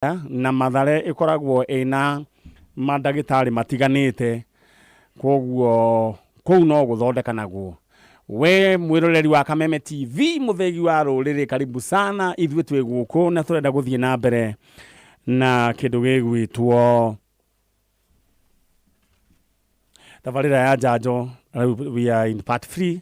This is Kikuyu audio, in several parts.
Na Mathare ĩkoragwo ĩna mandagĩtarĩ matiganĩte, kwoguo kũu no gũthondekanagwo. We mwĩroreri wa Kameme TV, mũthĩgi wa rũrĩrĩ, karibu sana, ithuĩ twĩ gũkũ na tũrenda gũthiĩ na mbere na kĩndũ gĩgwĩtwo tabarĩra ya njanjo. Rĩu we are in part 3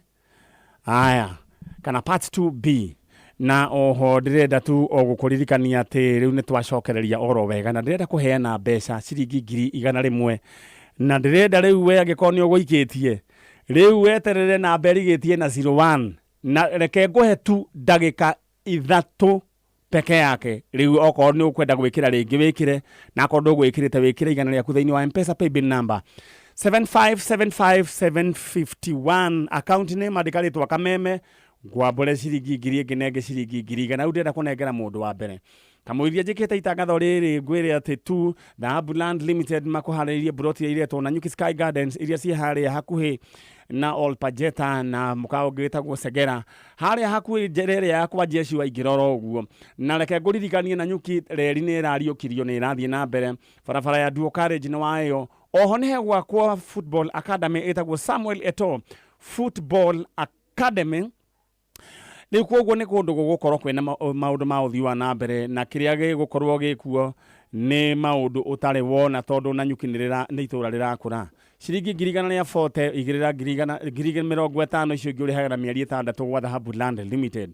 aya kana part 2B, na oho ndĩrenda tu o gũkũririkania atĩ rĩu nĩ twacokereria oro wega na ndĩrenda kũheana mbeca ciringi 100,000, na ndĩrenda rĩu we angĩkorwo nĩ ũgũikĩtie rĩu weterere namba ĩrigĩtie na 01, na reke ngũhe tu ndagĩka 3 peke yake. Rĩu okorwo nĩ ũkwenda gwĩkĩra rĩngĩ wĩkĩre, na akorwo ndũgwĩkĩrĩte wĩkĩre 100 rĩaku thĩinĩ wa Mpesa paybill number 7575751, account name andĩka rĩtwa Kameme, ngwambũre ciringi ngiri ĩngĩ na ĩngĩ ciringi 100,000. Rĩu ndĩrenda kũnengera mũndũ wa mbere kamũiria njĩkĩte itangatho rĩrĩ. Ngwĩre atĩ tu Dhahabu Land Limited makũharĩrĩirie mburoti iria iretwo Nanyuki Sky Gardens, iria ciĩ harĩa hakuhĩ na Olpajeta na mũkawa ũngĩ wĩtagwo Segera, harĩa hakuhĩ njĩra ĩrĩa ya kwa jeshi waingĩra oro ũguo. Na reke ngũririkanie, Nanyuki reri nĩ ĩrariũkirio, nĩ ĩrathiĩ na mbere barabara ya Duo College nĩ wayo. Oho nĩ hegwakwo football academy ĩtagwo Samuel Eto'o Football Academy. Rĩu koguo nĩ kũndũ gũgũkorwo kwĩna maũndũ ma ũthii wa na mbere, na kĩrĩa gĩgũkorwo gĩkuo nĩ maũndũ ũtarĩ wona, tondũ Nanyuki nĩ itũra rĩrakũra. Ciringi 100,000 rĩa 40 igĩrĩra 100,000, 50,000, icio ingĩ ũrĩhaga na mĩeri 6 gwa Dhahabu Land Limited.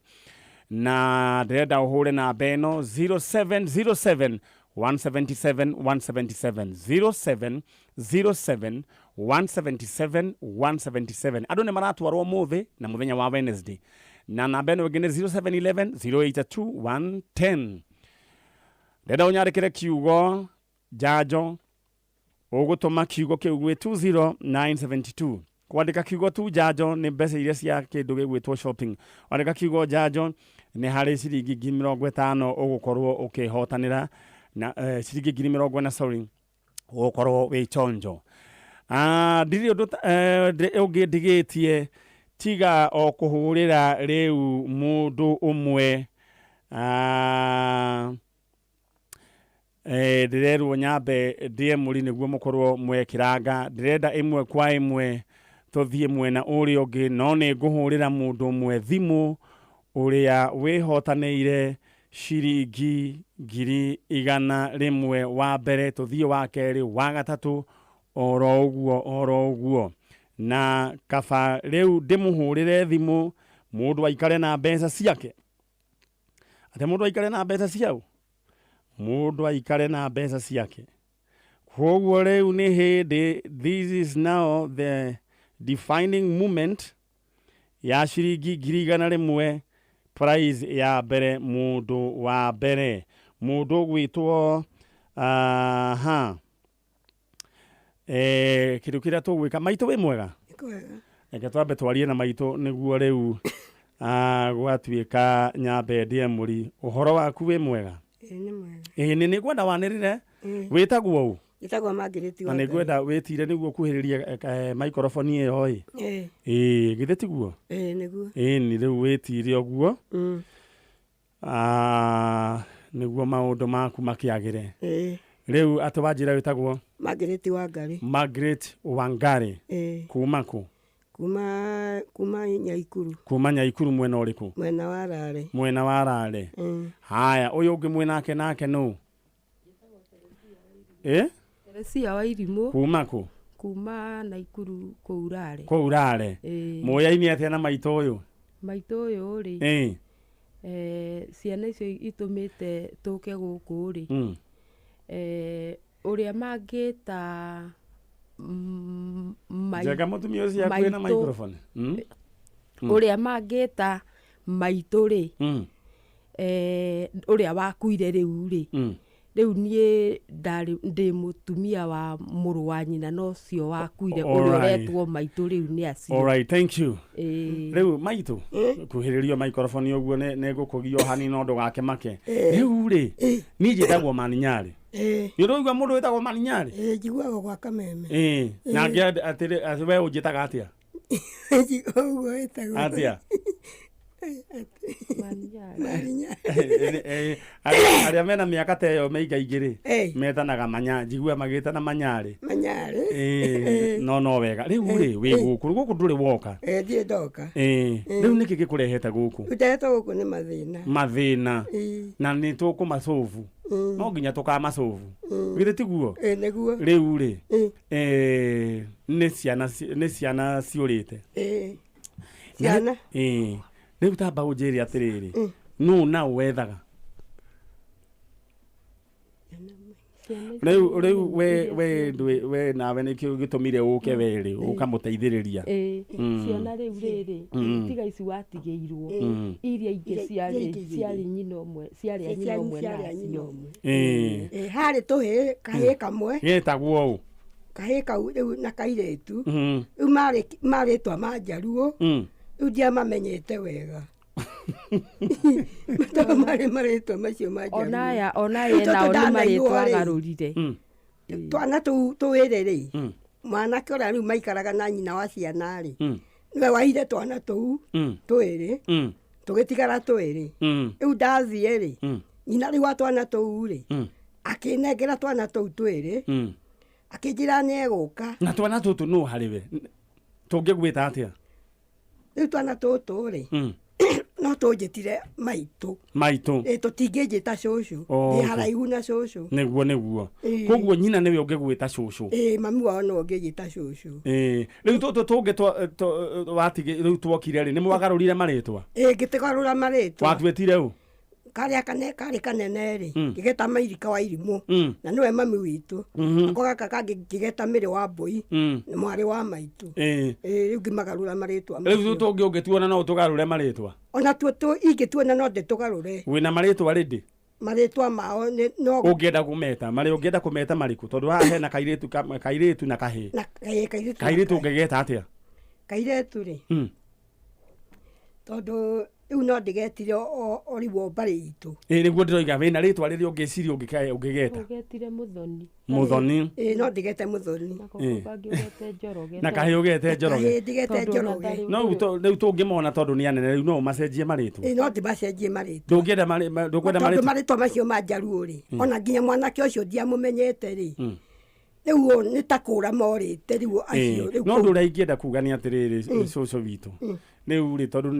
Na ndĩrenda ũhũre namba ĩno 0707 177 177, 0707 177 177. Andũ nĩ maratwarwo mũthĩ na mũthenya wa Wednesday. Na namba ĩno ĩngĩ nĩ 0711 082 110. Ndĩrenda ũnyandĩkĩre kiugo njanjo, ũgũtũma kiugo kĩu gwĩ 20972. Kwandĩka kiugo tu njanjo nĩ mbeca iria cia kĩndũ gĩgwĩtwo shopping. Wandĩka kiugo njanjo nĩ harĩ ciringi 50,000 ũgũkorwo ũkĩhotanĩra na ciringi 40,000, sorry, ũgũkorwo wĩ chonjo. Ndirĩ ũndũ ũngĩ ndigĩtie tiga o kũhũrĩra rĩu mũndũ ũmwe. Ndĩrerwo nyambe ndĩe mũri nĩguo mũkorwo mwekĩranga. Ndĩrenda ĩmwe kwa ĩmwe tũthiĩ mwena ũrĩa ũngĩ, no nĩ ngũhũrĩra mũndũ ũmwe thimũ ũrĩa wĩhotanĩire ciringi 100,000 wa mbere, tũthiĩ wa kerĩ, wa gatatũ, oro ũguo oro ũguo. Na kaba rĩu ndĩmũhũrĩre thimũ mũndũ aikare na mbeca ciake, atĩ mũndũ aikare na mbeca ciao, mũndũ aikare na mbeca ciake. Koguo rĩu nĩ hĩndĩ, this is now the defining moment ya ciringi 100,000 prize ya mbere. Mũndũ wa mbere, mũndũ ũgwĩtwo aha kĩndũ kĩrĩa tũgwĩka. Maitũ, wĩ mwega? Kwega. Reke twambe twarie na maitũ nĩguo rĩu gwatuĩka nyambe ndĩe mũri. Ũhoro waku, wĩ mwega? Ĩĩ, nĩ mwega. Ĩĩ, nĩ ngwenda wanĩrĩre. Wĩtagwo ũ? Njĩtagwo Margaret. Na nĩ ngwenda wĩtire nĩguo kuhĩrĩrie microphone ĩyo ĩ. Ĩĩ. Ĩĩ, githĩ tiguo? Ĩĩ, nĩguo. Ĩĩ, nĩ rĩu wĩtire ũguo nĩguo maũndũ maku makĩagĩre. Rĩu atĩ wanjĩra wĩtagwo? Margaret Wangari. Margaret Wangari. Ĩĩ. Kuma kũ? Kuma Nyaikuru. Kuma Nyaikuru mwena ũrĩkũ? Mwena wa Rare. Mwena wa Rare. Haya, ũyũ ũngĩ mwĩnake nake nũ ĩ? Teresia wa Irimũ. Kuma kũ? Kuma Naikuru kũu Rare. Kũu Rare. Ĩĩ. Mũyaini atĩa na maitũ ũyũ? Maitũ ũyũ rĩ, ciana icio itũmĩte tũke gũkũ rĩ, ũrĩa mangĩta Njenga mũtumia ũcio hakuhĩ na maitũ. microphone. Ũrĩa mangĩta maitũ rĩ, ũrĩa wakuire rĩu rĩ, rĩu niĩ ndarĩ ndĩ mũtumia wa mũrũ wa nyina na ũcio wakuire, ũrĩa ũretwo maitũ rĩu nĩ acio. All right, thank you. Ĩĩ. Rĩu maitũ, kuhĩrĩrio microphone ũguo nĩ ngũkũgio hanini no ndũgakĩmake. Rĩu rĩ, niĩ njĩtagwo Maninyarĩ. Nĩ ũraigua mũndũ wĩtagwo Maninyarĩ? Ĩĩ, njiguaga gwa Kameme. Ĩĩ, na ngĩ atĩrĩ atĩ we ũnjĩtaga atĩa? Ũguo wĩtagwo. Atĩa? Manyarĩ. Marinya. Arĩa mena mĩaka ta ĩyo mĩingaingĩ rĩ, Eh. metanaga manya, njigua magĩtana manyarĩ. Manyarĩ. No wega rĩu rĩ, wĩ gũkũ gũkũ ndũrĩ woka? Eh, ndirĩ ndoka. Rĩu nĩkĩ gĩkũrehete gũkũ? Ndetwo gũkũ nĩ mathĩna. Mathĩna. Ĩĩ. Na nĩ tũkũmacovu, no nginya tũkamacovu, githĩ tiguo? Ĩĩ, nĩguo. Rĩu rĩ, Ĩĩ. nĩ ciana ciũrĩte. Ĩĩ. Ciana. Ĩĩ. Rĩu tamba ũnjĩre atĩrĩrĩ, nũ na wethaga? Rĩu we ndwĩ we nawe nĩkĩo gĩtũmire ũke we rĩ ũkamũteithĩrĩria? Ĩĩ, ciana rĩu rĩrĩ, tiga ici watigĩirwo, iria ingĩ Iria ciarĩ ingĩ ciarĩ nyina ũmwe, ciarĩ a nyina ũmwe Ciarĩ a nyina nacio. ũmwe. Ĩĩ. Ĩĩ, harĩ tũhĩĩ, kahĩĩ kamwe. Gĩtagwo ũ? Kahĩĩ kau rĩu na kairĩtu. Rĩu marĩtwa ma njaruo. Rĩu ndiamamenyete wega tondũ marĩ marĩtwa macio ma njaruo. Ona aya Rĩu tondũ nao nĩ ndanaigua marĩtwa rĩ, agarũrire. Twana tũu twĩrĩ rĩ, mwanake ũrĩa rĩu maikaraga na nyina wa ciana rĩ, nĩwe waire twana tũu twĩrĩ, tũgĩtigara twĩrĩ. Rĩu ndathiĩ rĩ, nyina rĩu wa twana tũu rĩ, akĩnengera twana tũu twĩrĩ, akĩnjĩra nĩ egũka. Na twana tũtũ nũ harĩ we tũngĩgwĩta atĩa? Rĩu twana tũtũ rĩ, no tũnjĩtire maitũ. Maitũ. Ĩ, tũtingĩnjĩta cũcũ. Oh, ndĩ okay. haraihu na cũcũ. Nĩguo. Ĩĩ. Koguo nyina nĩwe ũngĩgwĩta cũcũ? Ĩ, mami wao no ũngĩnjĩta cũcũ. Ĩĩ. Rĩu tũtũ tũngĩ watigĩ rĩu twokire rĩ, nĩ mwagarũrire marĩtwa? Ĩ, ngĩtĩgarũra marĩtwa. Watuĩtire ũ? Karĩa kane karĩ kanene rĩ, ngĩgeta Mairika wa Irimũ, na nĩwe mami witũ. Ako gaka kangĩ ngĩgeta Mĩrĩ wa Mbũi, na mwarĩ wa maitũ. Ĩ, rĩu ngĩmagarũra marĩtwa Rĩu macio. tũtũ tũngĩ ũngĩtuona no ũtũgarũre marĩtwa? Ona tuo ingĩtuona no ndĩtũgarũre. Wĩna marĩtwa rĩndĩ? Marĩtwa mao nĩ no Ũngĩenda kũmeta marĩ, ũngĩenda kũmeta marĩkũ? Tondũ haha hena kairĩtu kairĩtu na kahĩĩ. Na kahĩĩ, kairĩtu na Kairĩtu ũngĩgeta atĩa? Kairĩtu rĩ, tondũ rĩu no ndĩgetire o rĩu o mbarĩ itũ. Ĩ, nĩguo ndĩroiga, wĩna rĩtwa rĩrĩa ũngĩciria ũngĩgeta? Ũgetire Mũthoni. Mũthoni. Ĩ, no ndĩgete Mũthoni. Nako kau kangĩ ũgete Njoroge. Na kahĩĩ ũgete Njoroge. Kahĩĩ ndigete Tondũ ona Njoroge. ndarĩ. No rĩu tũngĩmona tondũ nĩ anene rĩu, no ũmacenjie marĩtwa? Ĩ, no ndĩmacenjie marĩtwa. Ndũngĩenda ndũkwenda Tondũ marĩtwa? marĩtwa macio ma njaruo rĩ, ona nginya mwanake ũcio ndiamũmenyete rĩ, rĩu ũyũ nĩ ta kũra morĩte rĩu acio rĩu. No ũndũ ũrĩa ingĩenda kuga nĩ atĩrĩrĩ, cũcũ witũ, rĩu rĩ, tondũ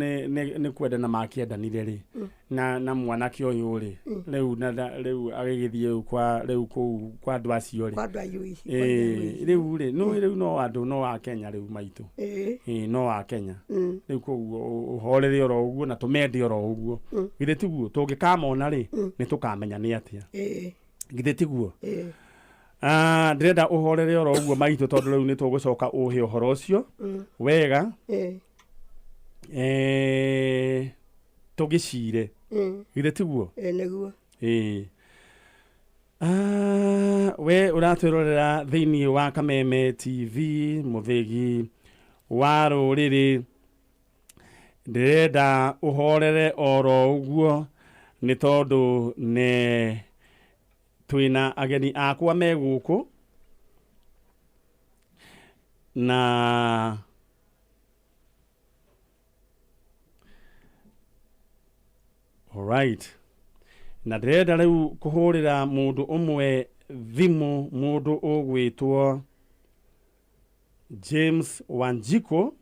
nĩ kwendana makĩendanire rĩ, na mwanake ũyũ rĩ, rĩu rĩu agĩgĩthiĩ rĩu kwa rĩu kũu kwa andũ acio rĩ. Kwa andũ a ici. Rĩu rĩ, no rĩu no andũ no a Kenya rĩu maitũ. Ĩĩ. Ĩĩ, no a Kenya rĩu, koguo ũhorere oro ũguo na tũmende oro ũguo. Githĩ tiguo? Tũngĩkamona rĩ, nĩ tũkamenya nĩ atĩa. Ĩĩ. Githĩ tiguo? Ĩĩ. Ah, ndĩrenda ũhorere oro ũguo maitũ, tondũ rĩu nĩ tũgũcoka ũhe ũhoro ũcio wega. Ĩĩ. Tũgĩcire. Githĩ tiguo? Ĩĩ, nĩguo. Ĩĩ. Ah, we ũratwĩrorera thĩinĩ wa Kameme TV, mũthĩgi wa rũrĩrĩ, ndĩrenda ũhorere oro ũguo nĩ tondũ nĩ twĩna ageni akwa me gũkũ na alright, na ndĩrenda rĩu kũhũrĩra mũndũ ũmwe thimũ, mũndũ ũgwĩtwo James Wanjiko,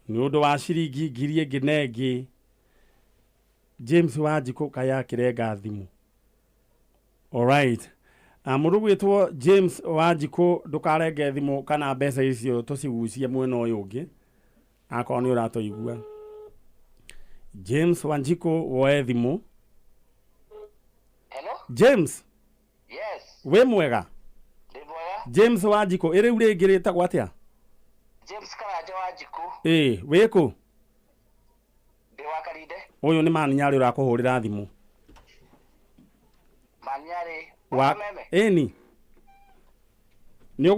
nĩ ũndũ wa ciringi 1000 na ĩngĩ. James Wanjiko kaya akĩrenga thimũ. Alright. Mũndũ gwĩtwo James Wanjikũ, ndũkarenge thimũ kana mbeca icio tũcigucie mwena ũyũ ũngĩ, akorwo nĩ ũratũigua. James Wanjikũ, woe thimũ. Hello? James. Yes. Wĩ mwega? Ndĩ mwega. James Wanjikũ ĩ rĩu rĩngĩ rĩtagwo atĩa? James Karanja Wanjikũ. Ĩ, wĩkũ? Ndĩ wa Karinde. Ũyũ nĩ Maninyarĩ ũrakũhũrĩra thimũ. Manyarĩ. Wa Kameme. ĩni nĩ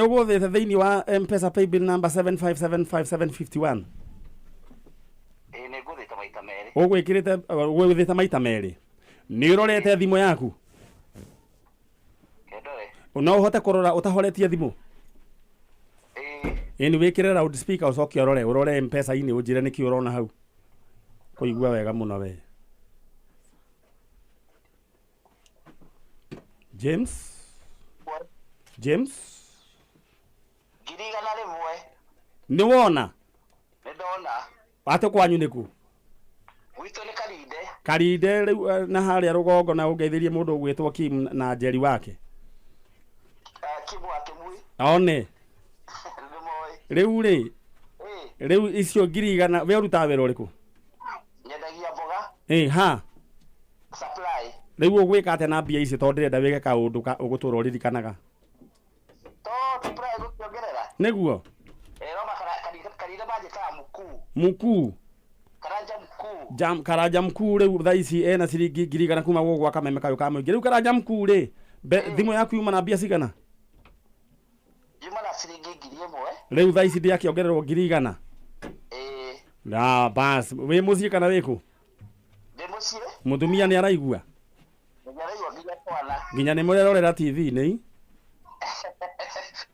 ũgũthĩte thĩinĩ wa Mpesa paybill number 7575751? Ĩ, nĩ ngũthĩte maita merĩ. Ũgwĩkĩrĩte, ũgũthĩte maita merĩ. Nĩ ũrorete thimũ yaku? Kendore. No ũhote kũrora ũtahoretie thimũ? Ĩ. Ĩni, wĩkĩre loud speaker ũcoke ũrore Mpesa-inĩ, ũnjĩre nĩkĩ ũrona hau. Kũigua wega mũno we. James. James. 100,000. Nĩ wona? Nĩ ndona. Atĩ kwanyu nĩ kũ? Gwitũ nĩ Karinde. Karinde rĩu na harĩa rũgongo na ũngeithĩrie mũndũ ũgwĩtwo Kim na Njeri wake. Kim wa Kĩmui. One. Nĩ moĩ. Rĩu rĩ. Rĩu icio 100,000 we ũrutaga wĩra ũrĩkũ? Nyendagia mboga. Ha. Supply. Rĩu ũgwĩka atĩa na mbia ici tondũ ndĩrenda wĩke kaũndũ ũgũtũra ũririkanaga? To supply gũkĩongerera. Nĩguo. Roma Karinde manjĩtaga mkuu. Mkuu. Karanja mkuu. Jam Karanja mkuu rĩu thaa ici ena ciringi 100,000 kuma gũkũ gwa Kameme kayũ ka mũingĩ. Rĩu Karanja mkuu rĩ, thimũ yaku yuma na mbia cigana? Yuma na ciringi 1,000. Rĩu thaa ici ndĩakĩongererwo 100,000. Ĩĩ. Na bas, wĩ mũciĩ kana wĩ kũ? Ndĩ mũciĩ. Mũtumia nĩ araigua? Nĩ araigua nginya twana. Nginya nĩ mũrerorera TV nĩ?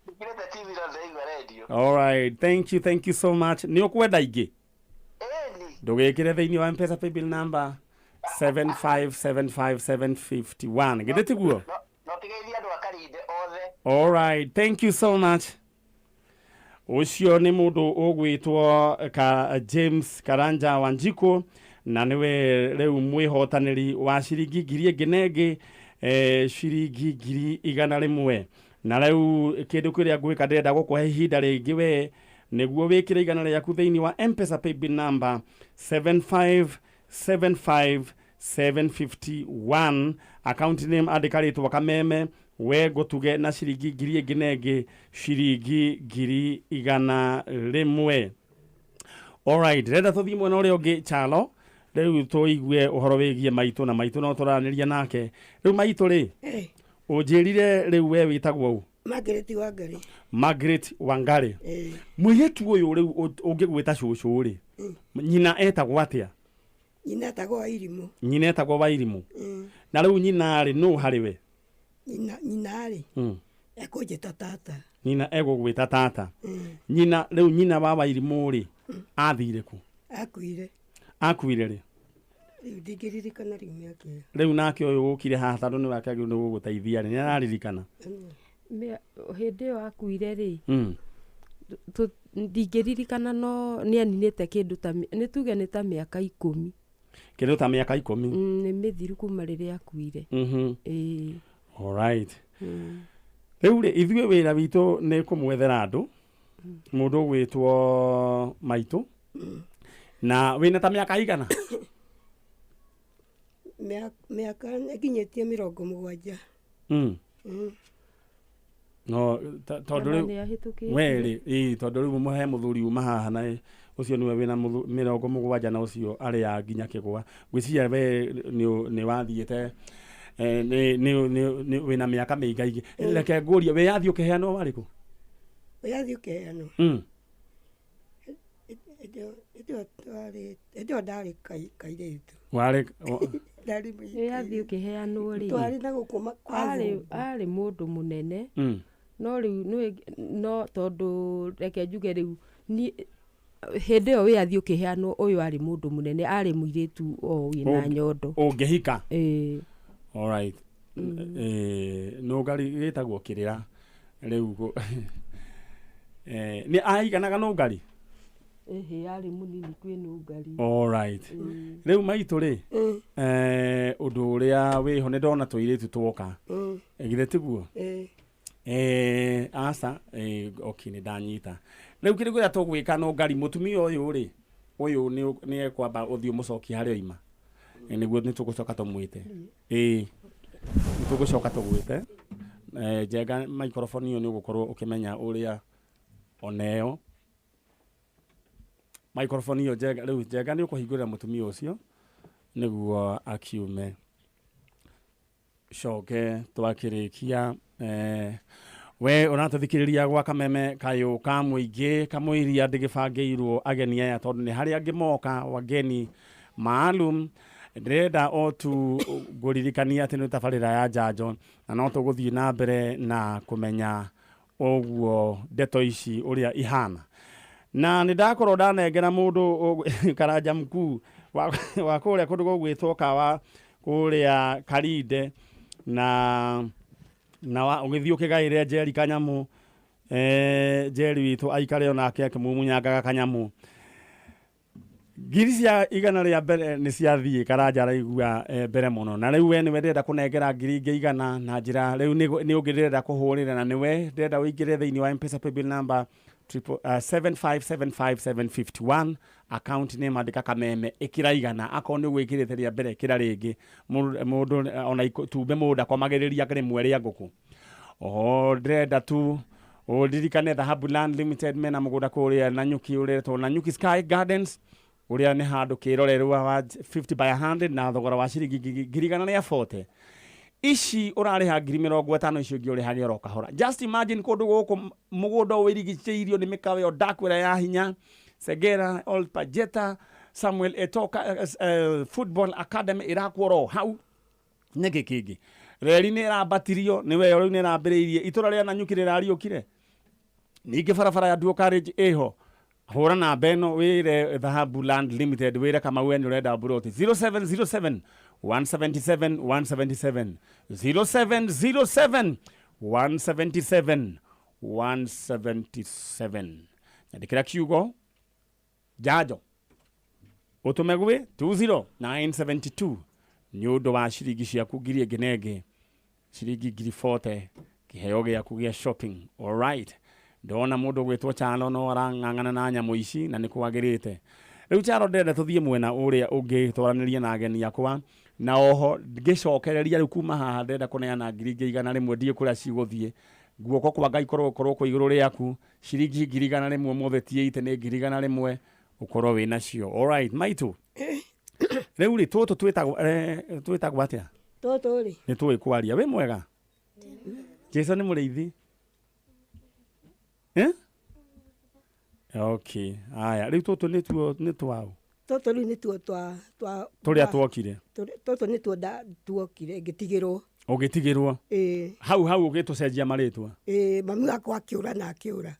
Ngirĩte TV no ndĩraigua radio. All right, thank you so much. Nĩ ũkwenda ingĩ? Ndũgĩkĩre thĩinĩ wa M-Pesa paybill number 7575751. Githĩ tiguo? No tigeithie andũ a Karinde othe. All right, thank you so much. Ũcio nĩ mũndũ ũgwĩtwo ka James Karanja Wanjikũ na nĩwe rĩu mwĩhotanĩri wa ciringi 1,000 na ĩngĩ ciringi 100,000. Na rĩu kĩndũ kĩrĩa ngwĩka ndĩrenda gũkũhe ihinda rĩngĩ we nĩguo wĩkĩre 100 rĩaku thĩinĩ wa M-Pesa paybill number 7575751. Account name andĩka rĩtwa Kameme we ngũtuge na ciringi 1,000 na ĩngĩ ciringi 100,000. All right, ndĩrenda tũthiĩ mwena ũrĩa ũngĩ Chalo rĩu tũigue ũhoro wĩgiĩ maitũ na maitũ no tũraranĩria nake. Rĩu maitũ rĩ, ũnjĩrire rĩu we wĩtagwo ũ? Margaret Wangari. Margaret Wangari. Mũirĩtu ũyũ rĩu ũngĩgwĩta cũcũ rĩ, nyina etagwo atĩa? Nyina etagwo Wairimũ. Nyina etagwo Wairimũ. Na rĩu nyina rĩ nũ harĩ we? Nyina rĩ ekũnjĩta tata. Nyina egũgwĩta tata. Nyina rĩu nyina wa Wairimũ rĩ athire kũ? Akuire. Akuire rĩ? Rĩu ndingĩririkana rĩu mĩaka ĩyo. Rĩu nake ũyũ ũkire haha tondũ nĩwe akĩagĩrĩirwo nĩ gũgũteithia rĩ, nĩ araririkana? Hĩndĩ ĩyo akuire rĩ, ndingĩririkana no nĩ aninĩte kĩndũ ta nĩ tuge nĩ ta mĩaka 10. Kĩndũ ta mĩaka 10? Nĩ mĩthiru kuma rĩrĩa akuire. Ĩĩ. All right. Rĩu rĩ ithuĩ wĩra witũ nĩ kũmwethera andũ mũndũ ũgwĩtwo maitũ. Na wĩna ta mĩaka igana? Mĩaka ĩkinyĩtie 70. No tondũ rĩu we rĩ, ĩĩ tondũ rĩu mũhe mũthuri uma haha na ũcio nĩwe wĩna 70 na ũcio arĩa nginya kĩgwa. Ngwĩciria we nĩ wathiĩte nĩ wĩna mĩaka mĩingaingĩ. Reke ngũrie wĩyathi ũkĩheanwo warĩ kũ? Wĩyathi ũkĩheanwo? Ĩndĩ ndarĩ kairĩtu. Warĩ wĩyathi ũkĩheanwo rĩ? Twarĩ na gũkũ arĩ mũndũ mũnene. No rĩu no tondũ reke njuge rĩu hĩndĩ ĩyo wĩyathi ũkĩheanwo ũyũ arĩ mũndũ mũnene, arĩ mũirĩtu o wĩna nyondo. Ũngĩhika? Ĩĩ. All right. Nũngari gĩtagwo kĩrĩra rĩu nĩ aiganaga nũngari? Ĩhĩ arĩ mũnini kwĩ nũngari. All right. Rĩu maitũ rĩ, ũndũ ũrĩa wĩho nĩ ndona tũirĩtu twoka. Githĩ tiguo? Aca, okay nĩ ndanyita. Rĩu kĩndũ kĩrĩa tũgwĩka nũngari mũtumia ũyũ rĩ, ũyũ nĩ ekwamba ũthiĩ ũmũcokie harĩa oima. Nĩguo nĩ tũgũcoka tũmwĩte. Ĩĩ. Nĩ tũgũcoka tũgwĩte. Njenga microphone ĩyo nĩ ũgũkorwo ũkĩmenya ũrĩa oneyo. Microphone ĩyo Njenga, rĩu Njenga nĩ ũkũhingũrĩra mũtumia ũcio nĩguo akiume. Coke twakĩrĩkia we ũratũthikĩrĩria gwa Kameme kayũ ka mũingĩ kamũiria ndĩgĩbangĩirwo ageni aya tondũ nĩ harĩa angĩ moka wageni maalum. Ndĩrenda o tu ngũririkania atĩ nĩ tabarĩra ya njanjo na no tũgũthiĩ na mbere na kũmenya ũguo ndeto ici ũrĩa ihana. Na nĩ ndakorwo ndanengera mũndũ Karanja mkuu Wa kũrĩa kũndũ gũgwĩtwo kawa kũrĩa Karinde na ũgĩthiĩ ũkĩgaĩre Njeri kanyamũ. Njeri witũ aikare onake akĩmumunyangaga kanyamũ. Ngiri cia igana rĩa mbere nĩ ciathiĩ Karanja araigua mbere mũno. Na rĩu we nĩwe ndĩrenda kũnengera ngiri ingĩ igana na njĩra rĩu nĩ ũngĩ ndĩrenda kũhũrĩra na nĩwe ndĩrenda ũingĩre thĩinĩ wa M-Pesa paybill number 7575751 account name andĩka Kameme ĩkĩra igana akorwo nĩ ũgwĩkĩrĩte rĩa mbere ĩkĩra rĩngĩ mũndũ ona itumbĩ mũndũ ndakomagĩrĩria rĩmwe rĩa ngũkũ. Oho ndĩrenda tu ũririkane Dhahabu Land Limited mena mũgũnda kũrĩa Nanyuki ũretwo Nanyuki Sky Gardens ũrĩa nĩ handũ kĩrorerwa wa 50 by 100 na thogora wa ciringi 140. Ici ũrarĩha 50,000 icio ingĩ ũrĩhage oro kahora. Just imagine kũndũ gũkũ mũgũnda ũirigicĩirio nĩ mĩkawa ĩyo ndakwĩra ya hinya Segera, Old Pajeta, Samuel Eto'o Football Academy ĩrakwo oro hau. Nĩkĩ kĩngĩ reri nĩ ĩrambatirio nĩ we rĩu nĩ ĩrambĩrĩirie itũra rĩa Nanyuki rĩrariũkire. Ningĩ barabara ya Dual Carriage ĩho. Hũra namba ĩno wĩre Dhahabu Land Limited wĩre Kamau we nĩ ũrenda mburoti 0707 177 177 0707 177 177. Nyandĩkĩra kiugo njanjo ũtũme gwĩ 20972 nĩ ũndũ wa ciringi ciaku ngiri ĩngĩ na ĩngĩ ciringi 40,000 kĩheo gĩaku gĩa shopping. All right. Ndona mũndũ gwĩtwo Chalo no arang'ang'ana na nyamũ ici na nĩ kwagĩrĩte. Rĩu Chalo ndĩrenda tũthiĩ mwena ũrĩa ũngĩ twaranĩrie na ageni akwa na oho ngĩcokereria rĩu kuma haha ndĩrenda kũneana 100,000 ndiĩ kũrĩa cigũthiĩ. Guoko kwa Ngai korwo kwĩ igũrũ rĩaku ciringi 100,000 ũmũthĩ ti 80 nĩ 100,000 ũkorwo wĩ nacio. All right maitũ. Rĩu rĩ tũtũ twĩtagwo atĩa? Tũtũ rĩ nĩ tũĩ kwaria. Wĩ mwega? Jesu nĩ mũrĩithi. Eh? Okay. Aya, rĩu tũtũ nĩtuo nĩ twao. Tũtũ rĩu nĩtuo twa tũrĩa tuokire. Tũtũ nĩtuo tuokire ngĩtigĩrwo. Ũgĩtigĩrwo? Ĩĩ. Hau ũgĩtũcenjia marĩtwa? Ĩĩ, mami wakwa akĩũra na akĩũra.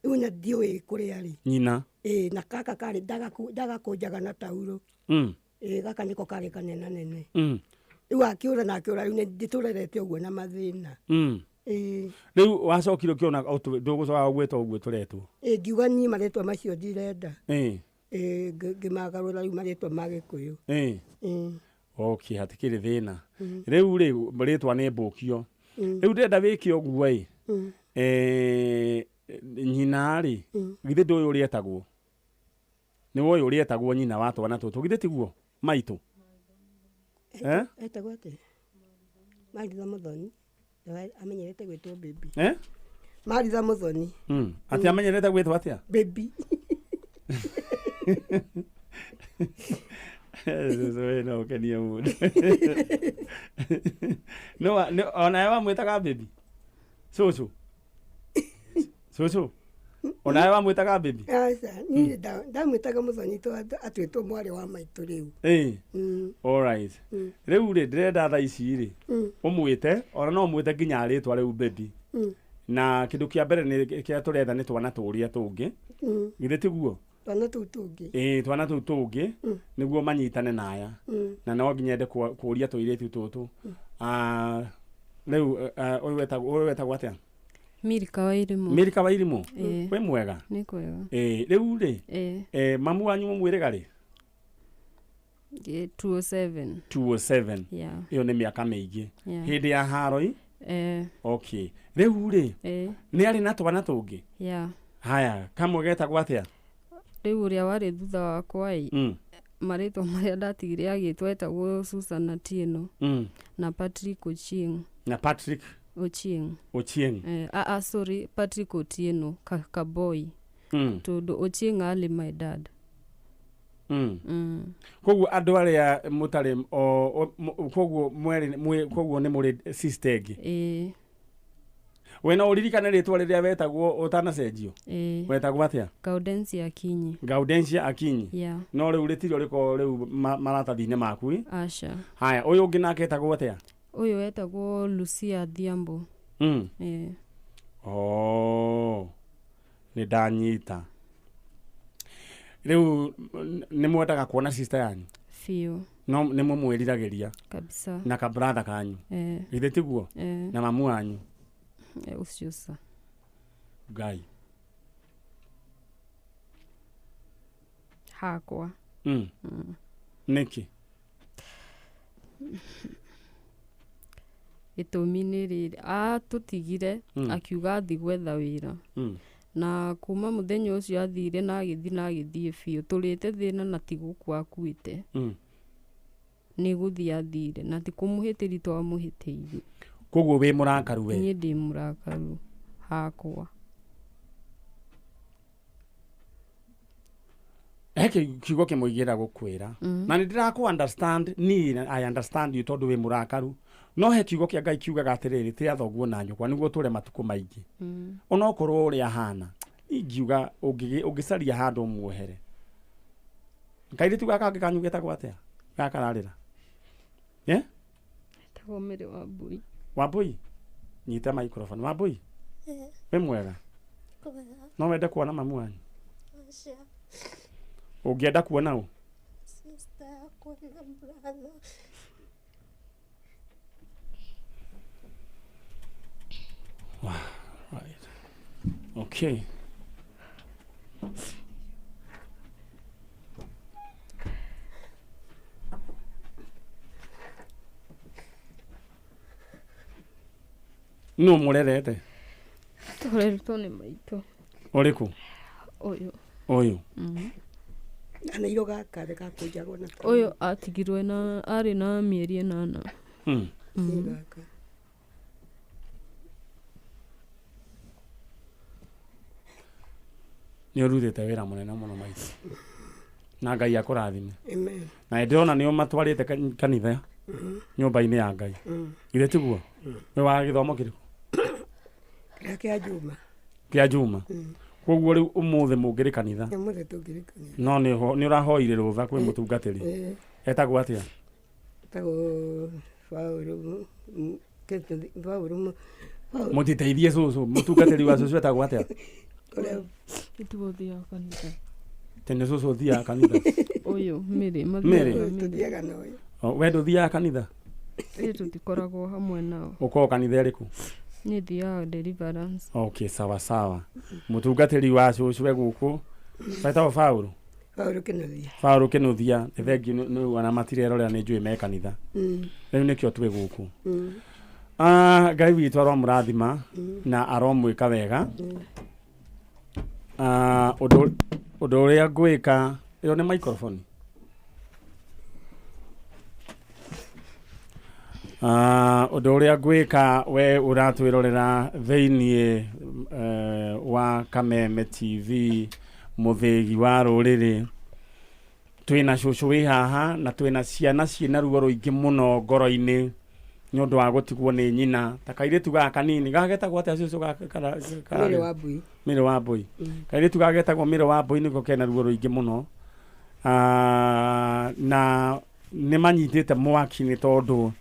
Rĩu na ndiũĩ kũrĩa arĩ. Nyina? Ĩĩ, na gaka karĩ ndagakũnjaga na tauro. Ĩĩ, gaka nĩko karĩ kanenanene. Rĩu akĩũra na akĩũra rĩu ndĩtũrerete ũguo na mathĩna. Ĩĩ. Rĩu wacokire ũkĩona ndũgũcoka gwĩtwo ũguo tũretwo? Ĩĩ, ngiuga niĩ marĩtwa macio ndirenda. Ĩĩ. Ĩĩ, ngĩmagarũra rĩu marĩtwa ma Gĩkũyũ. Ĩĩ. Ĩĩ. Okay, hatikĩrĩ thĩna. Rĩu rĩ rĩtwa nĩ Mbũkio. Rĩu ndĩrenda wĩke ũguo ĩ. Nyina rĩ, githĩ ndũĩ ũrĩa etagwo? Nĩ woĩ ũrĩa etagwo nyina wa twana tũtũ, githĩ tiguo maitũ? Eh? Etagwo atĩa? Maritha Muthoni. Amenyerete gwĩtwo baby. Eh? Maritha Muthoni. Atĩ amenyerete gwĩtwo atĩa? Baby. Cũcũ no ũkenie mũndũ. No onawe wamwĩtaga baby? Cũcũ. Cũcũ. Onawe wamwĩtaga baby? Aca, niĩ ndamwĩtaga Muthoni tondũ atuĩtwo mwarĩ wa maitũ rĩu. Ĩĩ. All right. Rĩu rĩ ndĩrenda thaa ici rĩ ũmwĩte ona no ũmwĩte nginya rĩtwa rĩu baby. Na kĩndũ kĩa mbere nĩ kĩrĩa tũretha nĩ twana tũrĩa tũngĩ. Githĩ tiguo? Twana tũu tũngĩ. Ĩĩ, twana tũu tũngĩ nĩguo manyitane na aya. Na no nginya nyende kũria tũirĩtu tũtũ. Rĩu ũyũ wetagwo atĩa? Milka Wairimu. Milka Wairimu? Ĩĩ. Wĩ mwega? Nĩ kwega. Ĩĩ, rĩu rĩ? Ĩĩ. Mamu wanyu mũmwĩrĩga rĩ? 207. 207. Yeah. Ĩyo nĩ mĩaka mĩingĩ. Yeah. Hĩndĩ ya haroi? Ĩĩ. Okay. Rĩu rĩ? Ĩĩ. Nĩ arĩ na twana tũngĩ? Yeah. Haya, kamwe getagwo atĩa? Rĩu ũrĩa warĩ thutha wakwa ĩ, marĩtwa marĩa ndatigire agĩtwo etagwo Susan Atieno. Na Patrick Ochieng. Na Patrick Ochieng. Ochieng. Sorry, Patrick Otieno, Kaboy. Tondũ Ochieng arĩ my dad. Koguo andũ arĩa mũtarĩ koguo mwerĩ koguo nĩ mũrĩ sister ĩngĩ. Ĩĩ. We no ũririkane rĩtwa rĩrĩa wetagwo ũtanacenjio? Ĩĩ. Wetagwo atĩa? Gaudensia Akinyi. Gaudensia Akinyi. Yeah. No rĩu rĩtirĩ rĩkorwo rĩu maratathi-inĩ maku ĩ? Aca. Haya, ũyũ ũngĩ nake etagwo atĩa? Ũyũ etagwo Lucia Adhiambo. Ĩĩ. Oh. Nĩ ndanyita. Rĩu nĩ mwendaga kuona sister yanyu? Biũ. No nĩ mũmwĩriragĩria kabisa. Na ka brother kanyu. Githĩ tiguo? Na mamu wanyu. Ũcio ca. Ngai. Hakwa. Nĩkĩ? Gĩtũmi nĩ rĩrĩ, atũtigire akiuga athiĩ gwetha wĩra. Na kuma mũthenya ũcio athire na agĩthiĩ na agĩthiĩ biũ, tũrĩte thĩna na ti gũkua akuĩte. Nĩ gũthiĩ athire na ti kũmũhĩtĩria twamũhĩtĩirie. Koguo wĩ mũrakaru we? Niĩ ndĩ mũrakaru hakwa. He kiugo kĩmwe ingĩenda gũkwĩra. Na nĩ ndĩrakũ understand, niĩ I understand you tondũ wĩ mũrakaru. No he kiugo kĩa Ngai kiugaga atĩrĩrĩ, tĩa thoguo na nyũkwa nĩguo ũtũre matukũ maingĩ. Onokorwo ũrĩa ahana, ingiuga ũngĩcaria handũ ũmuohere. Kairĩtu gaka kangĩ kanyu getagwo atĩa? Gaka kararĩra. Etagwo Mary Wambui. Wambui? Nyita microphone. Wambui? Wĩ mwega? No wende kuona mamu wanyu? Ũngĩenda kuona ũ? Sister yakwa na brother. Wow, right. Okay. No mũrerete? Tũreretwo nĩ maitũ. Ũrĩkũ? Ũyũ. Ũyũ. Na nĩ irũga gaka gakũnjagwo na Ũyũ atigirwe na arĩ na mĩeri 8. Gaka. Nĩ ũrutĩte wĩra mũnene mũno maitũ. Na Ngai akũrathime. Amen. Na ndĩrona nĩ ũmatwarĩte kanitha nyũmba-inĩ ya Ngai. Githĩ tiguo? Wĩ wa gĩthomo kĩrĩkũ? Kĩrĩa kĩa Juma. Kĩa Juma. Koguo rĩu ũmũthĩ mũngĩrĩ kanitha. Ũmũthĩ tũngĩrĩ kanitha. No nĩ ũrahoire rũtha kwĩ mũtungatĩri. Etagwo atĩa? Etagwo Paũlũ. Paũlũ. Mũtiteithie cũcũ, mũtungatĩri wa cũcũ etagwo atĩa? Nĩtuo ũthiaga kanitha. Tene cũcũ ũthiaga kanitha. Ũyũ Mary. Mary. Tũthiaga na ũyũ. We ndũthiaga kanitha? Ĩ tũtikoragwo hamwe nao. Ũkoragwo kanitha ĩrĩkũ? Niĩ thiaga Deliverance. Okay, sawa sawa. Mũtungatĩri wa cũcũ e gũkũ etagwo Paũlũ. Paũlũ Kĩnuthia. Paũlũ Kĩnuthia, nĩ thengiũ nĩ ona matirerorera nĩ njũĩ me kanitha. Rĩu nĩkĩo twĩ gũkũ. Ngai witũ aromũrathima na aromwĩka wega. Ũndũ ũrĩa ngwĩka, ĩyo nĩ microphone. Ũndũ ũrĩa ngwĩka we ũratwĩrorera thĩiniĩ wa Kameme TV mũthĩgi wa rũrĩrĩ, twĩna cũcũ wĩ haha na twĩna ciana ciĩna ruo rũingĩ mũno ngoro-inĩ nĩ ũndũ wa gũtigwo nĩ nyina. Ta kairĩtu gaka kanini gagetagwo atĩa cũcũ? Mary Wambui. Mary Wambui. Kairĩtu gagetagwo Mary Wambui nĩko kena ruo rũingĩ mũno. Na nĩ manyitĩte mwaki nĩ tondũ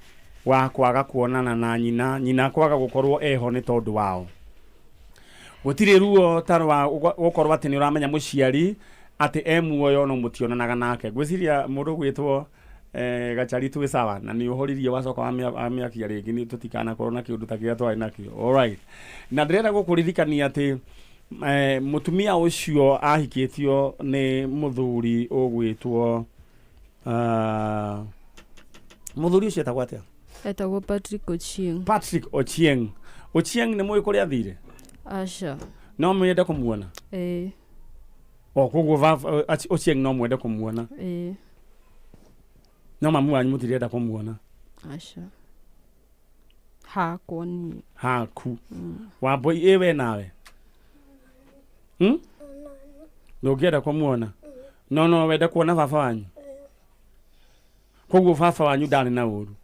wa kwaga kuonana na nyina, nyina kwaga gũkorwo eho nĩ tondũ wao. Gũtirĩ ruo ta rwa gũkorwo atĩ nĩ ũramenya mũciari atĩ e muoyo no mũtionanaga nake. Ngwĩciria mũndũ ũgwĩtwo Gachari twĩ sawa na nĩ ũhoririe wacoka wamĩakia rĩngĩ nĩ tũtikanakorwo na kĩũndũ ta kĩrĩa twarĩ nakĩo. Alright. Na ndĩrenda gũkũririkania atĩ mũtumia ũcio ahikĩtio nĩ mũthuri ũgwĩtwo mũthuri ũcio etagwo atĩa? Etagwo Patrick Ochieng. Patrick Ochieng. Ochieng nĩ mũĩ kũrĩa athire? Aca. No mwende kũmuona? Ĩĩ. O koguo Ochieng no mwende kũmuona? Ĩĩ. No mamu wanyu mũtirenda kũmuona? Aca. Hakwa niĩ. Haku. Wambui ĩ we nawe? Ndũngĩenda kũmuona? No no wende kuona baba wanyu? Koguo baba wanyu ndarĩ na ũru?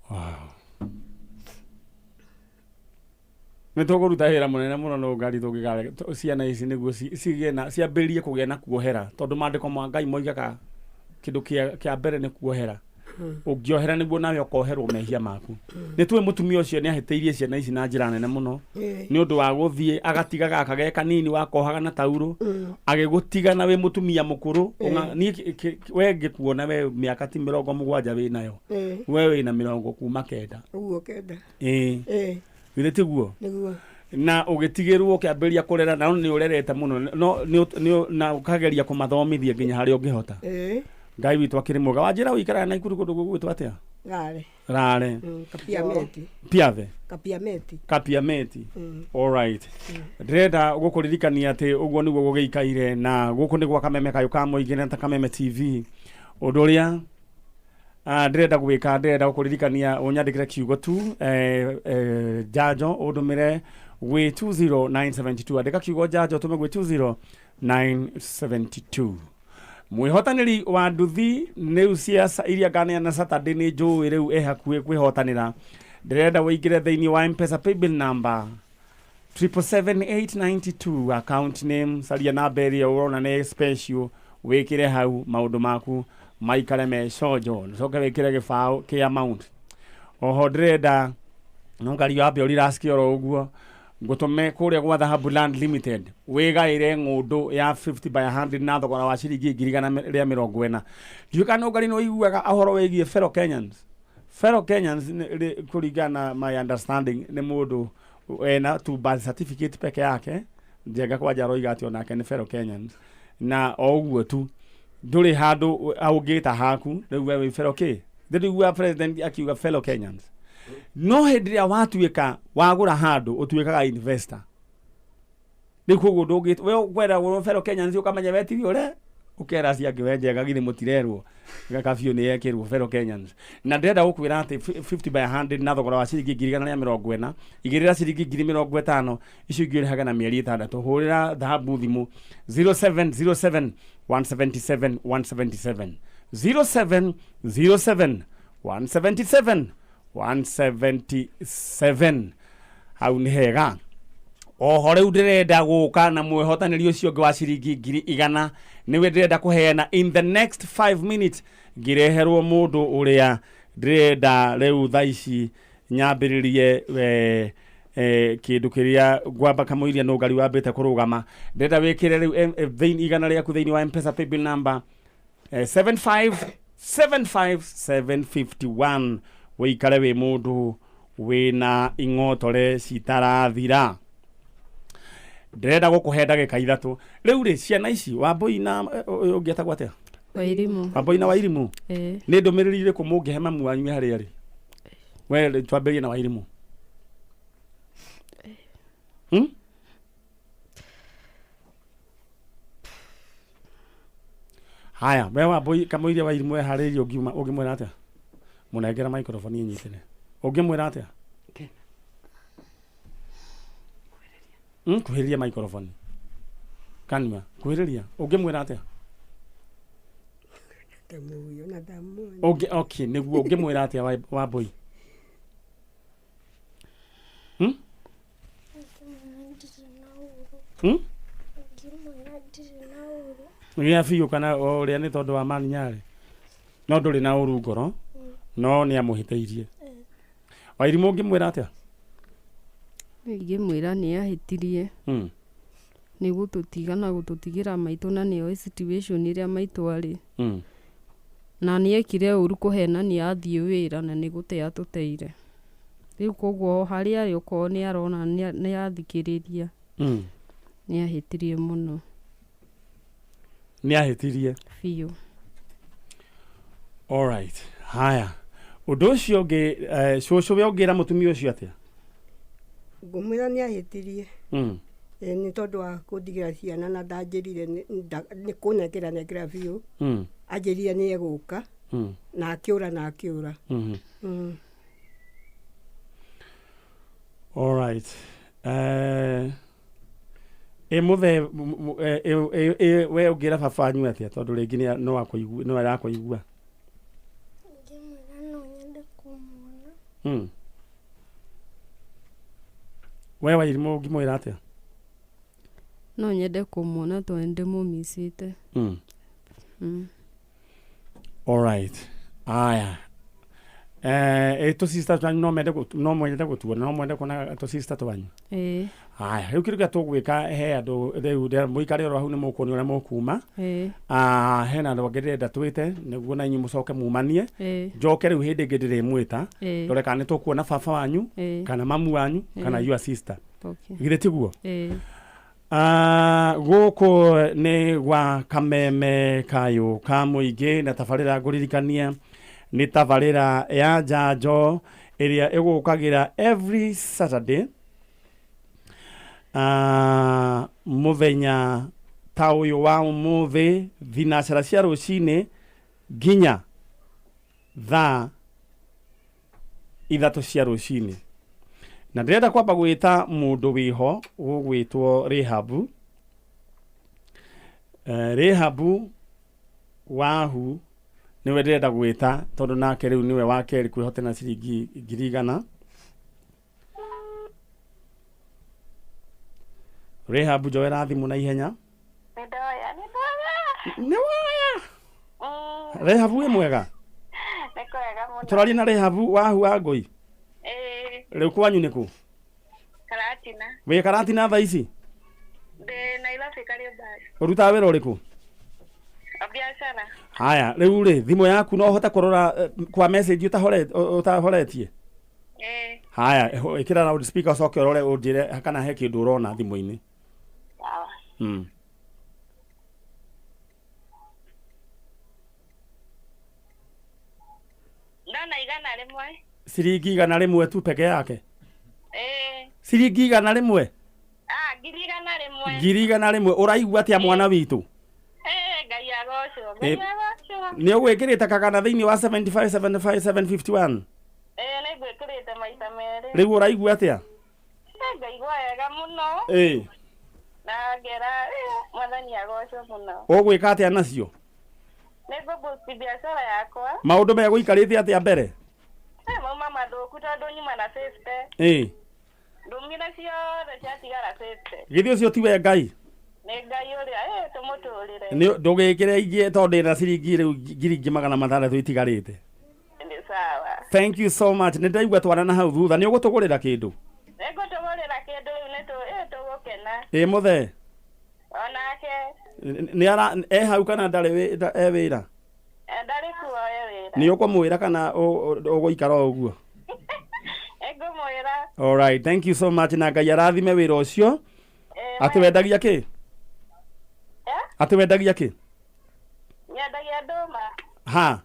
Wow. Nĩ tũkũruta wĩra mũnene mũno no ngari tũngĩgare ciana ici nĩguo cigĩe na ciambĩrĩrie kũgĩa na kuohera tondũ maandĩko ma Ngai moigaga kĩndũ kĩa mbere nĩ kuohera. Ũngĩohera nĩguo nawe ũkoherwo mehia maku. Nĩ tũĩ mũtumia ũcio nĩ ahĩtĩirie ciana ici na njĩra nene mũno. Nĩ ũndũ wa gũthiĩ agatiga gaka ge kanini wakohaga na taurũ, agĩgũtiga na wĩ mũtumia mũkũrũ. Niĩ we ngĩkuona we mĩaka ti 70 wĩ nayo. We wĩna 99. Ũguo kenda. Ĩĩ. Githĩ tiguo? Nĩguo. Na ũgĩtigĩrwo ũkĩambĩrĩria kũrera na nĩ ũrerete mũno no na ũkageria kũmathomithia nginya harĩa ũngĩhota. Ngai witũ akĩrĩ mwega. Wanjĩra ũikaraga Naikuru kũndũ gũgwĩtwo atĩa? Rare. Rare. Kapiameti. Piathe. Kapiameti. Kapiameti. All right. Ndĩrenda gũkũririkania atĩ ũguo nĩguo gũgĩikaire na gũkũ nĩ gwa Kameme kayũ ka mũingĩ na ta Kameme TV. Ũndũ ũrĩa ndĩrenda gwĩka, ndĩrenda gũkũririkania ũnyandĩkĩre kiugo tu njanjo ũndũmĩre gwĩ 20972. Andĩka kiugo njanjo ũtũme gwĩ 20972. Mwĩhotanĩri wa nduthi nĩu cia iria nganeana Saturday nĩ njũĩ rĩu ĩ hakuhĩ kwĩhotanĩra. Ndĩrenda ũingĩre thĩinĩ wa M-Pesa paybill number 777892, account name, caria namba ĩrĩa ũrona nĩ special, wĩkĩre hau maũndũ maku maikare me conjo, ũcoke wĩkĩre gĩbaũ kĩa amount. Oho ndĩrenda no ngari wambe ũriraski oro ũguo ngũtũme kũrĩa gwa Dhahabu Land Limited wĩgaĩre ng'ũndũ ya 50 by 100 na thogora wa ciringi 140,000. Ndiũĩ kana ngari nĩ ũiguaga ũhoro wĩgiĩ fellow Kenyans. Fellow Kenyans kũringana na my understanding nĩ mũndũ ena tu birth certificate peke yake. Njenga kwanja aroiga atĩ onake nĩ fellow Kenyans na o ũguo tu ndũrĩ handũ ũngĩta haku rĩu we wĩ fellow kĩ. Ndĩriguaga president akiuga fellow Kenyans. No hĩndĩ ĩrĩa watuĩka wagũra handũ ũtuĩkaga investor. Rĩu koguo ndũngĩ we ũkwenda gũrwo fellow Kenyans ũkamenya we tiwe ũrĩa ũkera acio angĩ we njega githĩ mũtirerwo gaka biũ nĩ yekĩrwo fellow Kenyans. Na ndĩrenda gũkwĩra atĩ 50 by 100 na thogora wa ciringi 140,000, igĩrĩra ciringi 50,000, icio ingĩ ũrĩhaga na mĩeri 6. Hũrĩra Dhahabu thimũ 0707 177 177 0707 177 177. Hau nĩ hega. Oho rĩu ndĩrenda gũka na mwĩhotanĩri ũcio ũngĩ wa ciringi 100,000 nĩwe ndĩrenda kũheana in the next 5 minutes ngĩreherwo mũndũ ũrĩa ndĩrenda rĩu thaa ici nyambĩrĩrie kĩndũ kĩrĩa ngwamba kamũiria no ngari wambĩte kũrũgama. Ndĩrenda wĩkĩre rĩu 100 rĩaku thĩinĩ wa M-Pesa paybill number 7575751 wĩikare wĩ mũndũ wĩna ing'otore citarathira. Ndĩrenda gũkũhe ndagĩka 3. Rĩu rĩ ciana ici Wambũi na ũyũ ũngĩ etagwo atĩa? Wairimu. Wambũi na Wairimu. Nĩ ndũmĩrĩri ĩrĩkũ mũngĩhe mamu wanyu harĩa arĩ? We twambĩrĩrie na Wairimu. Haya, we Wambũi kamũiria Wairimu eharĩirie ũngĩmwĩra atĩa? Mũnengera microphone ĩnyitĩre. Ũngĩmwĩra atĩa? Kuhĩrĩria microphone. Kanua, kuhĩrĩria. Ũngĩmwĩra atĩa? Ũngĩ okay, nĩguo ũngĩmwĩra atĩa Wambũi? Nĩ biũ kana ũrĩa nĩ tondũ wa maninyarĩ. No ndũrĩ na ũru ngoro, no nĩ amũhĩtĩirie. Wairimu ũngĩmwĩra atĩa? Ingĩmwĩra nĩ ahĩtirie. Nĩ gũtũtiga na gũtũtigĩra maitũ na nĩoĩ situation ĩrĩa maitũ arĩ. Na nĩ ekire ũru kũhenania athiĩ wĩra na nĩ gũte atũteire. Rĩu koguo harĩa arĩ okorwo nĩ arona nĩ athikĩrĩria. Nĩ ahĩtirie mũno. Nĩ ahĩtirie biũ. All right. Haya. Ũndũ ũcio ũngĩ cũcũ we ũngĩra mũtumia ũcio atĩa? Ngũmwĩra nĩ ahĩtirie. Nĩ tondũ wa kũndigĩra ciana na ndanjĩrire nĩ kũnengera nengera biũ. Anjĩrire nĩ egũka na akĩũra na akĩũra. All right. Mũthe we ũngĩra baba wanyu atĩa tondũ rĩngĩ no akũigua no arakũigua? Ingĩmwĩra no nyende kũmuona. We Wairimu ũngĩmwĩra atĩa? No nyende kũmuona tondũ nĩ ndĩmũmicĩte. All right. Aya. Eh, tũsister twanyu no mende no mwende gũtuona, no mwende kuona tũsister twanyu? Ĩĩ. Aya, rĩu kĩndũ kĩrĩa tũgwĩka, he andũ rĩu mũikare oro hau nĩ mũkuonio ũrĩa mũkuma. Ĩĩ. Ah, hena andũ angĩ ndĩrenda twĩte nĩguo na inyuĩ mũcoke mumanie. Ĩĩ. Njoke rĩu hĩndĩ ĩngĩ ndĩrĩmwĩta. Ĩĩ. Ndore kana nĩ tũkuona baba wanyu Ĩĩ. kana mamu wanyu kana Ĩĩ. your sister. Okay. Githĩ tiguo? Ĩĩ. Ah, gũkũ nĩ gwa Kameme Kayũ ka Mũingĩ, na tabarĩra ngũririkania nĩ tabarĩra ya njanjo ĩrĩa ĩgũkagĩra every Saturday, ah, mũthenya ta ũyũ wa ũmũthĩ, thinacara cia rũcinĩ nginya thaa 3 cia rũcinĩ. Na ndĩrenda kwamba gwĩta mũndũ wĩho ũgwĩtwo Rehabu. Rehabu Wahu nĩwe ndĩrenda gwĩta, tondũ nake rĩu nĩwe wa kerĩ kwĩhotera ciringi 100,000. Rehabu, njoera thimũ na ihenya. Nĩ ndoya, nĩ ndoya. Nĩ woya? Rehabu, wĩ mwega? Nĩ kwega mũno. Tũraria na Rehabu Wahu wa Ngũi? Ĩĩ. Rĩu kwanyu nĩ kũ? Karatina. Wĩ Karatina thaa ici? Ndĩ Nairobi Kariobangi. Ũrutaga wĩra ũrĩkũ? Biacara. Haya, rĩu rĩ, thimũ yaku no ũhote kũrora kwa message ũtahoretie? Ĩĩ. Haya, ĩkĩra loud speaker ũcoke ũrore ũnjĩre kana he kĩndũ ũrona thimũ-inĩ. Sawa. Ndona 100. Ciringi 100 tu peke yake? Ĩĩ. Ciringi 100? Ah, 100,000. 100,000. Ũraigua atĩa mwana witũ? Ĩĩ, Ngai agocwo. Ngai agocwo. Nĩ ũgwĩkĩrĩte kagana thĩinĩ wa 75 75 751? Ĩĩ, nĩ ngwĩkĩrĩte maita merĩ. Rĩu ũraigua atĩa? Ĩĩ, ngaigua wega mũno. Ĩĩ. Na ngera Mwathani agocwo mũno. Ũgwĩka atĩa nacio? Nĩ ngũboost biacara yakwa. Maũndũ megũikarĩte atĩa mbere? Ĩĩ, mauma mathũku tondũ nyuma na 50. Ĩĩ. Ndumire ciothe ciatigara 50. Githĩ ũcio tiwe Ngai? Nĩ Ngai ũrĩa, ĩĩ, tũmũtũrĩre. Nĩ ndũgĩkĩre ingĩ tondũ ndĩna ciringi rĩu 600,000 itigarĩte. Nĩ sawa. Thank you so much. Nĩ ndaigua twana na hau thutha. Nĩ ũgũtũgũrĩra kĩndũ? Nĩ ngũtũgũrĩra kĩndũ rĩu nĩ ĩĩ, tũgũkena. Ĩĩ mũthee. Onake. Nĩ ara e hau kana ndarĩ e wĩra? Ndarĩ kuo e wĩra. Nĩ ũkũmwĩra kana ũgũikara o ũguo? Nĩngũmwĩra. All right, thank you so much, na Ngai arathime wĩra ũcio. Atĩ wendagia kĩ? Atĩ wendagia kĩ? Nyendagia ndũma. Ha?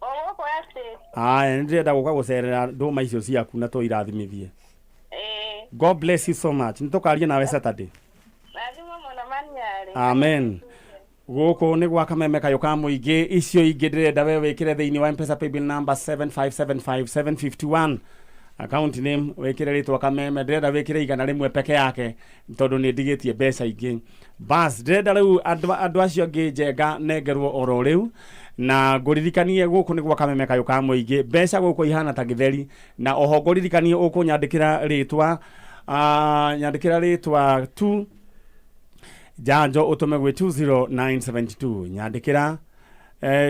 O gũkũ estate. Aya, nĩ ndĩrenda gũka gũcerera ndũma icio ciaku na tũirathimithie. Ĩĩ. God bless you so much. Nĩ tũkaria nawe Saturday. Rathimo mũno maniarĩ. Amen. Gũkũ nĩ gwa Kameme Kayũ ka Mũingĩ. Icio ingĩ ndĩrenda we wĩkĩre thĩinĩ wa M-Pesa paybill number 7575751, account name wĩkĩre rĩtwa Kameme. Ndĩrenda wĩkĩre 100 peke yake tondũ nĩ ndigĩtie mbeca ingĩ. Bas, ndĩrenda rĩu andũ acio angĩ njenga nengerwo oro rĩu, na ngũririkanie gũkũ nĩ gwa Kameme Kayũ ka Mũingĩ. Mbeca gũkũ ihana ta gĩtheri, na oho ngũririkanie ũkũnyandĩkĩra rĩtwa, nyandĩkĩra rĩtwa tu njanjo ũtũme gwĩ 20972. Nyandĩkĩra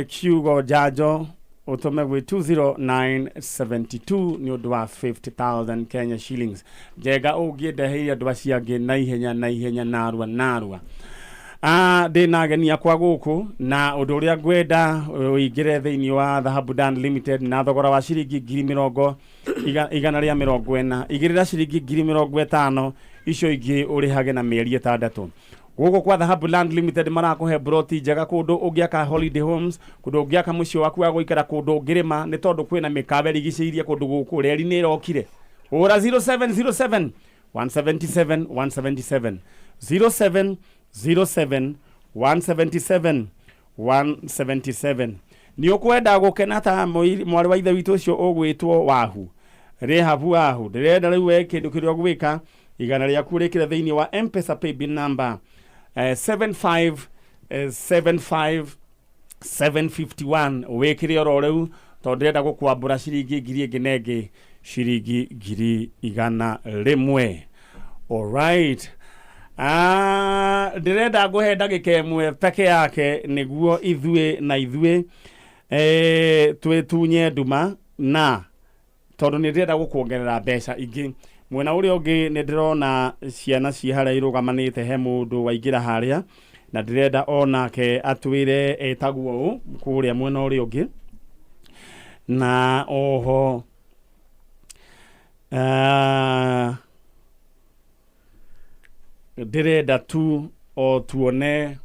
kiugo njanjo ũtũme gwĩ 20972 nĩ ũndũ wa 50,000 Kenya shillings. Njenga ũngĩndeheire andũ acio angĩ na ihenya na ihenya, narua narua. Ndĩ na ageni akwa gũkũ, na ũndũ ũrĩa ngwenda ũingĩre thĩinĩ wa Dhahabu Dan Limited na thogora wa ciringi 140,000. Igĩrĩra ciringi 50,000, icio ingĩ ũrĩhage na mĩeri 6. Gũkũ kwa Dhahabu Land Limited marakũhe broti njega, kũndũ ũngĩaka holiday homes, kũndũ ũngĩaka mũciĩ waku wa gũikara, kũndũ ũngĩrĩma, nĩ tondũ kwĩna mĩkawa ĩrigicĩirie kũndũ gũkũ. Reri nĩ ĩrokire. Hũra 0707 177 177, 0707 177 177. Nĩ ũkwenda gũkena ta mwarĩ wa ithe witũ ũcio ũgwĩtwo Wahu, Rehabu Wahu. Ndĩrenda rĩu we kĩndũ kĩrĩa ũgwĩka, 100 rĩaku rĩkĩre thĩinĩ wa M-Pesa paybill number 75 75 751, wĩkĩre oro rĩu tondũ ndĩrenda gũkwambũra ciringi ngiri ĩngĩ na ĩngĩ, ciringi 100,000. Alright. Ndĩrenda ngũhe ndagĩka ĩmwe peke yake nĩguo ithuĩ na ithuĩ Twĩtunye nduma na tondũ nĩ ndĩrenda gũkuongerera mbeca ingĩ. Mwena ũrĩa ũngĩ nĩ ndĩrona ciana ciĩ harĩa irũgamanĩte, he mũndũ waingĩra harĩa na ndĩrenda onake atwĩre etagwo ũ kũrĩa mwena ũrĩa ũngĩ. Na oho ndĩrenda tu o tuone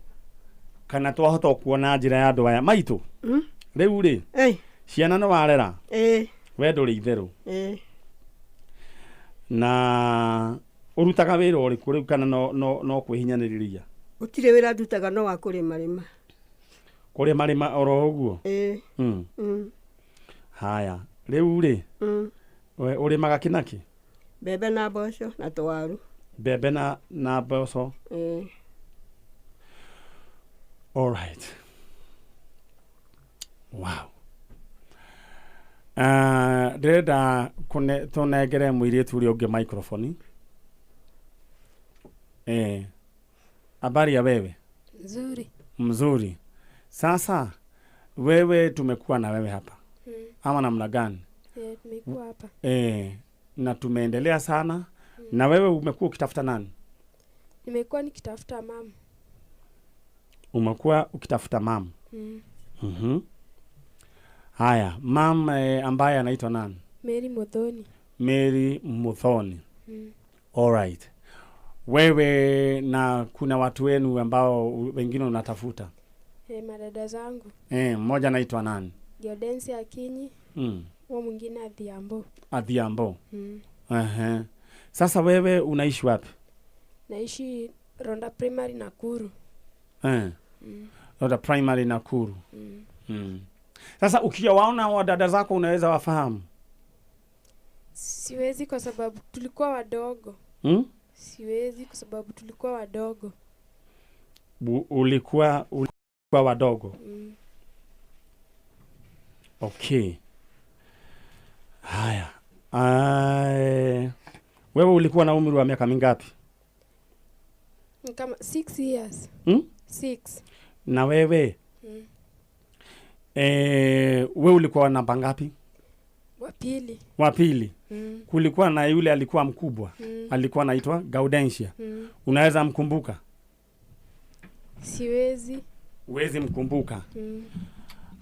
kana twahota kuona njĩra ya andũ aya maitũ. Rĩu rĩ, ciana nĩ warera? We ndũrĩ itherũ? Na ũrutaga wĩra ũrĩkũ rĩu kana no kwĩhinyanĩrĩria? Gũtirĩ wĩra ndutaga no wa kũrĩma rĩma. Kũrĩma rĩma oro ũguo? Haya, rĩu rĩ, we ũrĩmaga kĩ na kĩ? Mbembe na mboco na tũwaru. Mbembe na mboco? All right. Wow. Ndĩrenda tũnengere mũirĩtu ũrĩa ũngĩ microphone. Habari ya wewe? Nzuri. Mzuri. Sasa wewe tumekuwa na wewe hapa. Ama namna gani? Tumekuwa hapa. Na tumeendelea sana. Na wewe umekuwa ukitafuta nani? Nimekuwa nikitafuta mama. Umekuwa ukitafuta mama? Haya, mama ambaye anaitwa nani? Mary Muthoni. Mary Muthoni. All right. Wewe na kuna watu wenu ambao wengine unatafuta? Madada zangu. Mmoja anaitwa nani? Gaudensi Akinyi. Huo mwingine Adhiambo. Adhiambo. Sasa wewe unaishi wapi? Naishi Ronda Primary Nakuru. Ronda Primary Nakuru. Sasa ukiwaona wadada zako unaweza wafahamu? Siwezi kwa sababu tulikuwa wadogo. Siwezi kwa sababu tulikuwa wadogo. Ulikuwa wadogo? Okay. Haya. Wewe ulikuwa na umri wa miaka mingapi? Kama 6 years. 6. Na wewe? Wewe ulikuwa namba ngapi? Wa pili. Wa pili. Kulikuwa na yule alikuwa mkubwa. Alikuwa anaitwa Gaudensia. Unaweza mkumbuka? Siwezi. Huwezi mkumbuka.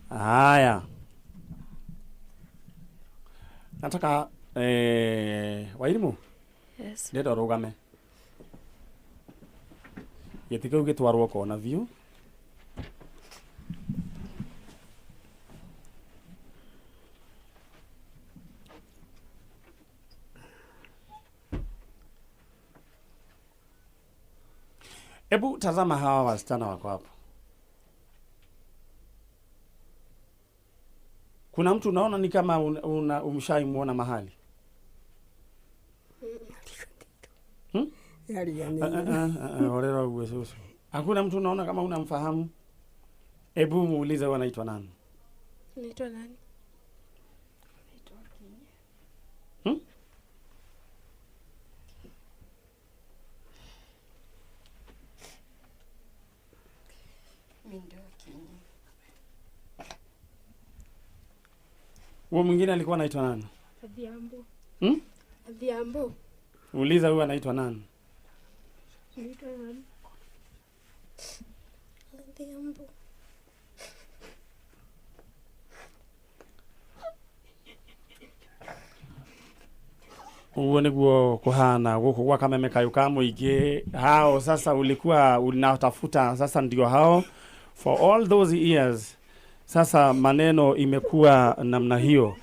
Haya. Nataka Wairimu. Yes. Ndenda rugame. Gĩtĩ kĩu gĩtwarwo kona biũ. Ebu tazama hawa wasichana wako hapo. Kuna mtu unaona ni kama umeshaimuona mahali? Orera uwezo. Hakuna mtu unaona kama unamfahamu? Ebu muulize wanaitwa nani? Naitwa nani? Naitwa Akinyi. Mimi Akinyi. Huyo mwingine alikuwa anaitwa nani? Adhiambo. Adhiambo. Uliza huyo anaitwa nani? Anaitwa nani? Adhiambo. Uguo niguo kuhana guku gwa Kameme Kayũ ka Mũingĩ. Hao sasa ulikuwa unatafuta, sasa ndio hao for all those years. Sasa maneno imekuwa namna hiyo.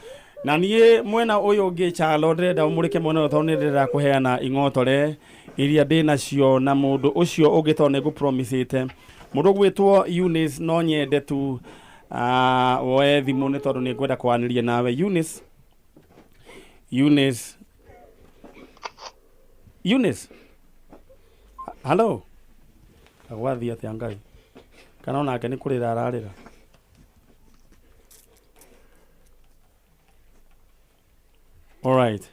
Na niĩ mwena ũyũ ũngĩ Chalo ndĩrenda ũmũrĩke mwena ũyũ tondũ nĩndĩrenda kũheana ing'otore iria ndĩnacio na mũndũ ũcio ũngĩ tondũ nĩngũpromisĩte. Mũndũ ũgwĩtwo Eunice no nyende tu woe thimũ nĩ tondũ nĩngwenda kwaranĩria nawe. Eunice. Eunice. Eunice. Hello. Agwathiĩ atĩa Ngai? Kana onake nĩ kũrĩra ararĩra? All right.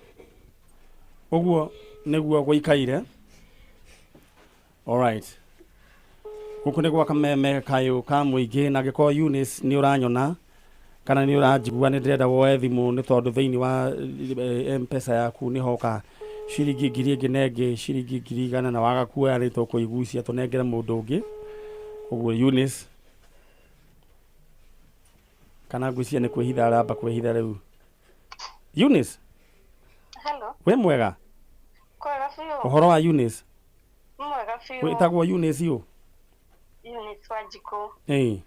Ũguo nĩguo gũikaire. All right. Gũkũ nĩ gwa Kameme Kayũ ka Mũingĩ na angĩkorwo Eunice nĩ ũranyona Kana nĩ ũranjigua nĩ ndĩrenda woe thimũ nĩ tondũ thĩinĩ wa M-Pesa yaku nĩ hoka ciringi ngiri ĩngĩ na ĩngĩ ciringi 100,000 na waga kuoya nĩ tũkũigucia tũnengere mũndũ ũngĩ. Ũguo Eunice kana ngwĩciria nĩ kwĩhitha aramba kwĩhitha rĩu. Eunice. Hello. Wĩ mwega? Kwega biũ. Ũhoro wa Eunice? Mwega biũ. Wĩtagwo Eunice ũ? Eunice Wanjikũ. Ĩĩ.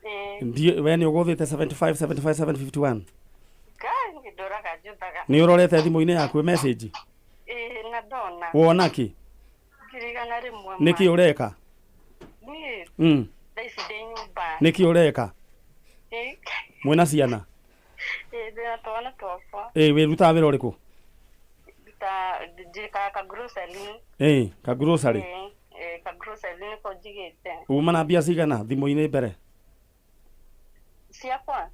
Ĩĩ. We nĩ ũgũthĩte 75 75 751? Ngai ndoraga njũthaga. Nĩ ũrorete thimũ-inĩ yaku message? Ĩĩ na ndona. Wona kĩ? 100,000. Nĩkĩ ũreka? Niĩ. Thaa ici ndĩ nyũmba. Nĩkĩ ũreka? Ĩĩ. Mwĩna ciana? Ĩĩ ndĩna twana twakwa. Ĩĩ wĩrutaga wĩra ũrĩkũ? Njĩkaga ka grocery. Ĩĩ ka grocery. Ĩĩ ka grocery nĩko njigĩte. Uma na mbia cigana thimũ-inĩ mbere? Ciakwa?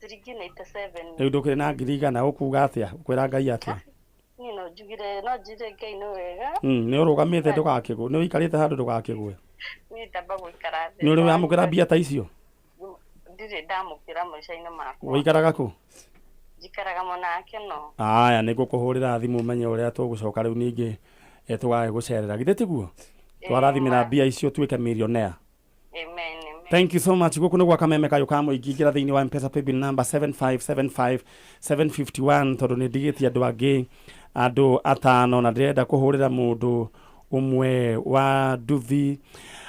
Ciringi 97. Rĩu ndũkĩrĩ na 100,000 ũkuga atĩa? Ũkwĩra Ngai atĩa? Niĩ no njugire no njire Ngai nĩ wega. Nĩ ũrũgamĩte ndũgakĩgwe, nĩ ũikarĩte handũ ndũgakĩgwe. Niĩ ndamba gũikara thĩ. Nĩ ũrĩ wamũkĩra mbia ta icio? Ndirĩ ndamũkĩra maica-inĩ makwa. Ũikaraga kũ? Njikaraga mwena wa Keno. Aya nĩ ngũkũhũrĩra thimũ menye ũrĩa tũgũcoka rĩu ningĩ tũgagĩgũcerera. Githĩ tiguo? Twarathimĩra mbia icio tuĩke millionaire. Amen, amen. Thank you so much. Gũkũ nĩ gwa Kameme kayũ ka mũingĩ. Ingĩra thĩinĩ wa M-Pesa paybill number 7575751 tondũ nĩ ndigĩtie andũ angĩ andũ atano na ndĩrenda kũhũrĩra mũndũ ũmwe wa nduthi.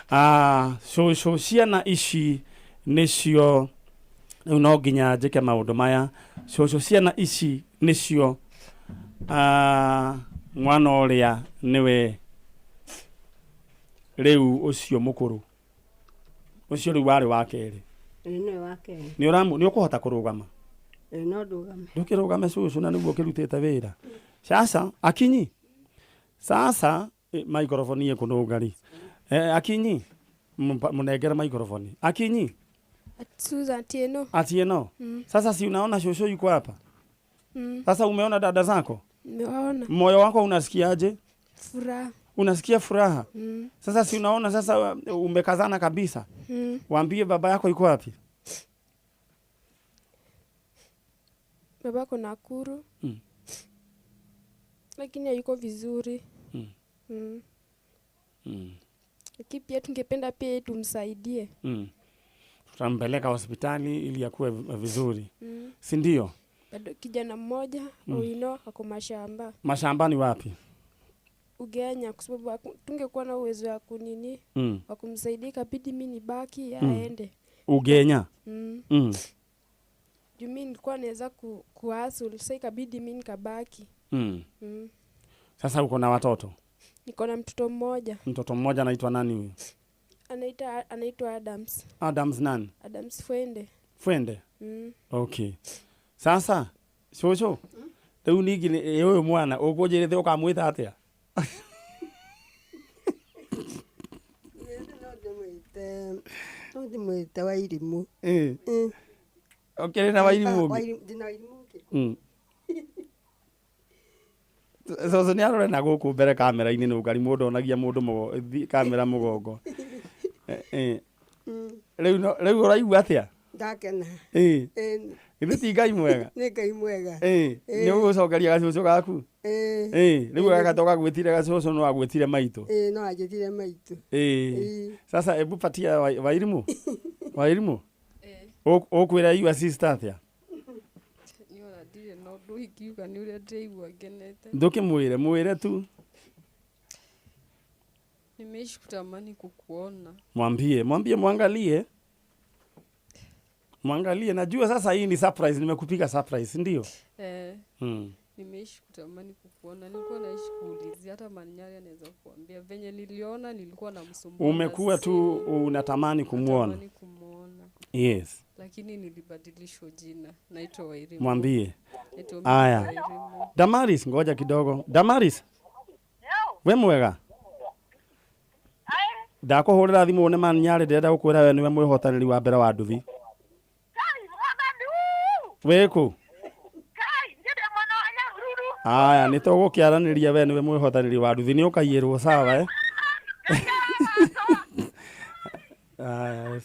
Cũcũ ciana ici nĩcio rĩu no nginya njĩke maũndũ maya. Cũcũ ciana ici nĩcio mwana ũrĩa nĩwe rĩu ũcio mũkũrũ ũcio rĩu warĩ wa kerĩ. Nĩwe wa kerĩ. Nĩ ũkũhota kũrũgama? No ndũgame. Ndũkĩrũgame cũcũ na nĩguo ũkĩrutĩte wĩra. Sasa akinyi. Sasa microphone ĩkũnũngari. Akinyi mũnengere microphone. Akinyi. Susan Atieno. Atieno. Sasa si unaona shosho yuko hapa? Sasa umeona dada zako? Nimeona. Moyo wako unasikiaje? Furaha. Unasikia furaha? Sasa si unaona sasa umekazana kabisa? Waambie baba yako yuko wapi? Baba yako Nakuru. Lakini hayuko vizuri. Lakini pia tungependa pia tumsaidie. Tutampeleka hospitali ili akuwe vizuri. Si ndio? Bado kijana mmoja Owino ako mashamba. Mashambani wapi? Ugenya, kwa sababu tungekuwa na uwezo wa kunini wa kumsaidia, ikabidi mimi nibaki aende. Ugenya? Juu mimi nilikuwa naweza kuhustle, sasa ikabidi mimi nikabaki. Sasa uko na watoto? Niko na mtoto mmoja. Mtoto mmoja anaitwa nani huyo? Anaitwa Adams. Adams nani? Adams Fwende. Fwende? Okay. Sasa shosho rĩu ningĩ ũyũ mwana ũkũnjĩrĩte ũkamwĩta atĩa? No ndĩmwĩte Wairimũ. Ũkĩrĩ na Wairimũ ũngĩ? Ndĩna Wairimũ ũngĩ. Cũcũ nĩ arore na gũkũ mbere kamera-inĩ nĩ ũngari mũndũ onagia mũndũ kamera mũgongo. Rĩu ũraigua atĩa? Ndakena. Githĩ ti Ngai mwega? Nĩ Ngai mwega. Nĩ ũgũcokeria gacũcũ gaku? Rĩu gaka to gagwĩtire gacũcũ no agwĩtire maitũ. No anjĩtire maitũ. Sasa hebu patia Wairimu. Wairimu. Ũkwĩra your sister atĩa? Ndirĩ na ũndũ ingiuga nĩ ũrĩa ndĩraigua ngenete. Ndũkĩmwĩre, mwĩre tu. Nimeishi kutamani kukuona. Mwambie, mwambie mwangalie. Mwangalie, najua sasa hii ni surprise, nimekupiga surprise, ndio? Nimeishi kutamani kukuona. Nilikuwa naishi kuulizia, hata Manyari anaweza kuambia venye niliona nilikuwa namsumbua. Umekuwa tu unatamani kumuona. Natamani kumuona. Yes. Lakini nilibadilishwa jina. Naitwa Wairimu. Mwambie. Aya. Damaris, ngoja kidogo. Damaris. We mwega? Ndakũhũrĩra thimũ nĩ Manyari ndĩrenda gũkwĩra we nĩwe mwĩhotanĩri wa mbere wa nduthi. Wĩkũ? Aya, nĩ tũgũkĩaranĩria we nĩwe mwĩhotanĩri wa nduthi nĩ ũkaiyĩrwo sawa eh? Aya,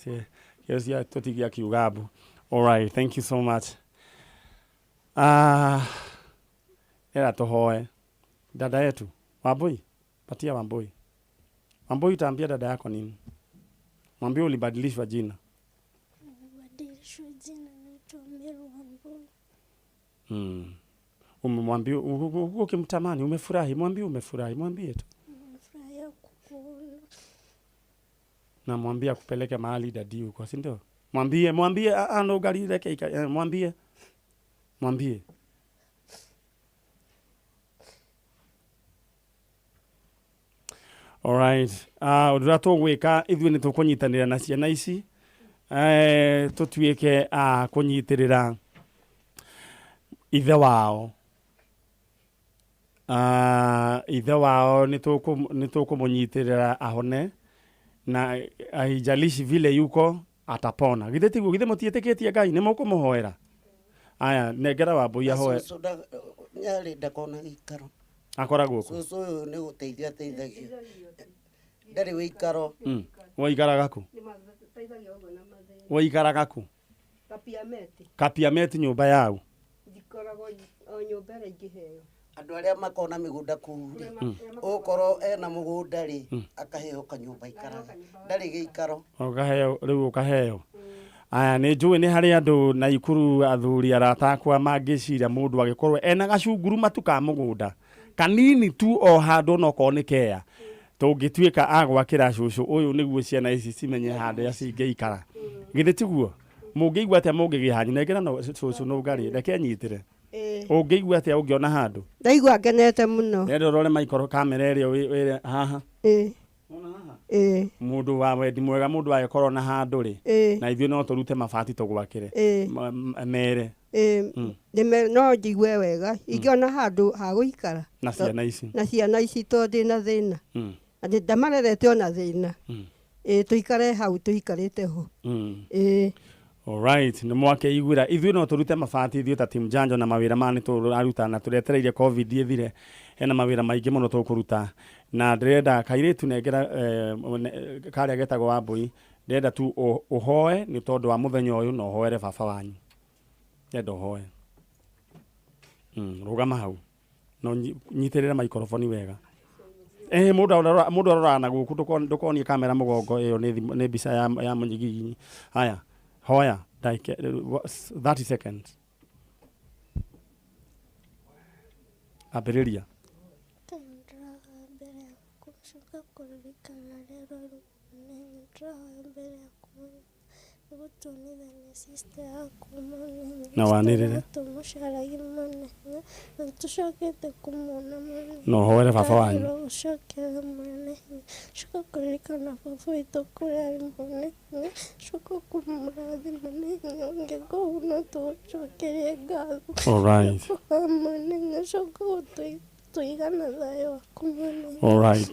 ũcio tũtigia kiuga mbu. All right, thank you so much. Era tuhoe dada yetu Wambui, patia Wambui. Wambui, utaambia dada yako nini? Mwambie ulibadilishwa jina. Nilibadilishwa jina, naitwa Meru Wambui. Umemwambia ukimtamani umefurahi, mwambie umefurahi, mwambie tu. Nimefurahia kukuona. Na mwambie akupeleke mahali dadi huko, si ndio? Mwambie, mwambie no gari leke, mwambie. Mwambie. All right. Ũndũ ũrĩa tũgwĩka ithuĩ nĩ tũkũnyitanĩra na ciana ici tũtuĩke a kũnyitĩrĩra ithe wao. Ithe wao nĩ tũkũmũnyitĩrĩra ahone, na haijalishi vile yuko atapona. Githĩ tiguo? Githĩ mũtiĩtĩkĩtie Ngai? Nĩ mũkũmũhoera? Aya, nengera Wambui ahoe. Nyarĩ ndakona gĩikaro. Akoragwo kũ? Cũcũ ũyũ nĩ gũteithia ateithagio. Ndarĩ wĩikaro. Waikaraga kũ? Waikaraga kũ? Kapiameti. Kapiameti nyũmba yau? Ndikoragwo o nyũmba ĩrĩa ingĩheo. Andũ arĩa makona mĩgũnda kũu rĩ, ũkorwo ena mũgũnda rĩ, akaheo kanyũmba aikaraga. Ndarĩ gĩikaro. Ũkaheo, rĩu ũkaheo. Aya, nĩ njũĩ nĩ harĩ andũ Naikuru athuri arata akwa mangĩciria mũndũ agĩkorwo ena gacunguru matu ka mũgũnda kanini tu o handũ no korwo nĩ kea tũngĩtuĩka a gwakĩra cũcũ ũyũ nĩguo ciana ici cimenye handũ cingĩikara. Githĩ tiguo? Mũngĩigua atĩa mũngĩgĩa hanyu? Nengera no cũcũ no ngarĩ, reke nyitĩre. Ũngĩigua atĩa ũngĩona handũ? Ndaigua ngenete mũno. Nenda ũrore maikoro kamera ĩrĩa wĩre haha. Mũndũ wa wendi mwega, mũndũ agĩkorwo na handũ rĩ, na ithuĩ no tũrute mabati tũgwakĩre. Mere. No njigue wega ingĩona handũ ha gũikara na ciana ici. Na ciana ici tondũ ndĩna thĩna. Na ndamarerete ona thĩna. Tũikare hau tũikarĩte ho. All right, nĩ mwakĩiguĩra ithuĩ no tũrute mabati ithuĩ ta team Janjo na mawĩra maya nĩ tũraruta na tũretereire COVID ĩthire. Hena mawĩra maingĩ mũno tũkũruta na ndĩrenda kairĩtu nengera karĩa getagwo Wambui, ndĩrenda tu ũhoe nĩ tondũ wa mũthenya ũyũ na ũhoere baba wanyu. Ndĩrenda ũhoe. Rũgama hau no nyitĩrĩre maikoroboni wega. Mũndũ aroraga na gũkũ, ndũkonie kamera mũgongo, ĩyo nĩ mbica ya mũnyiginyigi. Haya, hoya 30 seconds. Ambĩrĩria. Na wanĩrĩre. No hoere baba wanyu. All right. All right.